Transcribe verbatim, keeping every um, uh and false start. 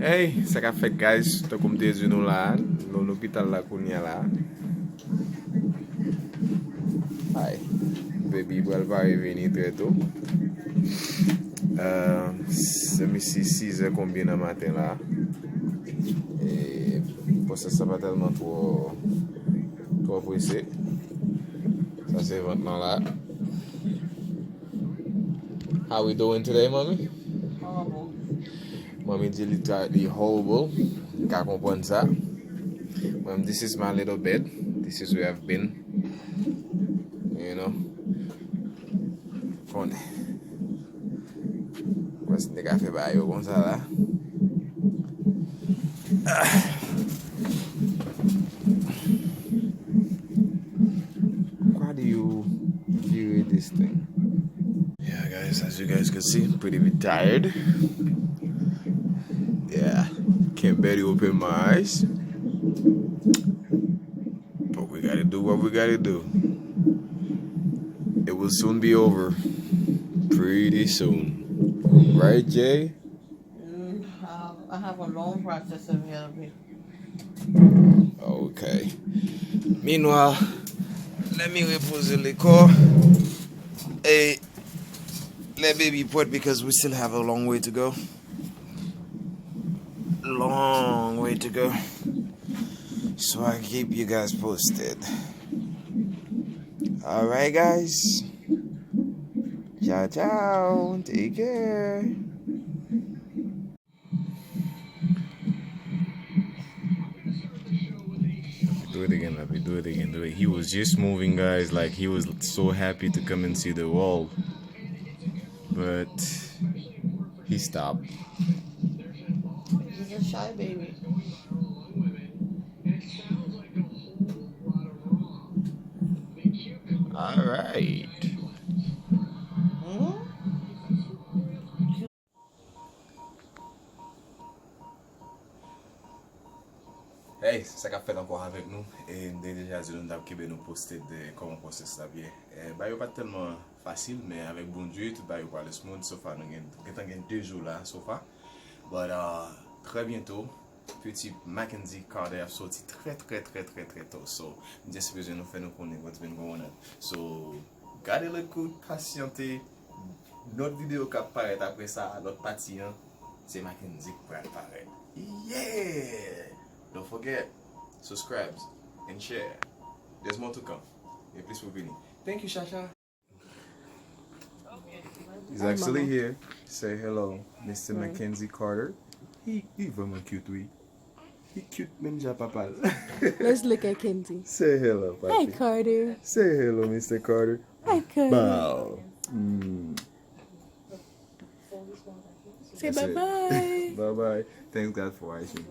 Hey, sa k ap fèt, guys? Tankou m te di nou la, nou lopital la kounye a la. Ay, baby pral pare vini trè to. Euh, se misi sizè konbyen nan maten la. E pwosès la pa tèlman twò, twò prese. Sa se vant lan la. How we doing today, mommy? Horrible. Mommy di li tra-, li horrible. M ka konprann sa. Mwen, this is my little bed. This is where I've been. You know. Konnen. Wè si nèg a fè bagay yo konsa la. Ah. Kwa do you vire this thing? Yeah, guys, as you guys can see, pretty bit tired. Yeah, can't barely open my eyes. But we gotta do what we gotta do. It will soon be over. Pretty soon. Right, Jay? Mm, I have, I have a long process ahead of me. Okay. Meanwhile, let me repoze le corps. Hey, let baby put because we still have a long way to go. Long way to go. So I keep you guys posted. All right, guys. Ciao, ciao. Take care. Do it again, Papi. Do it again. Do it. He was just moving, guys. Like, he was so happy to come and see the world. But he stopped. He's a shy baby. All right. Mm-hmm. Hey, sa k ap fèt ankò avèk nou? E m te deja di nou, n t ap kenbe nou posted de kòman pwosès la ap ye. E, bagay yo pa t tèlman fasil, men avèk Bondye, tout bagay yo prale smooth. So far, nou gen, gentan gen de jou la, so far. But, uh, trè byento, piti Mackenzie Carter ap soti trè, trè, trè, trè, trè to. So, m just bezwen nou fè nou konnen what's been going on. So, gade lè kout, pasyante, lòt videyo k ap parèt apre sa, lòt pati an, se Mackenzie k pral parèt. Yeah! Don't forget, subscribe and share. There's more to come. Gen plis pou vini. Thank you, Chacha. He's actually here. Say hello, Mister Mackenzie Carter. He, he vrèman cute, wi. He cute menm jan papa l. Let's look at Kenzie. Say hello, Papi. Hi, Carter. Say hello, Mister Carter. Hi, Carter. Bow. Mm. Say bye-bye. Bye-bye. Thanks God for watching.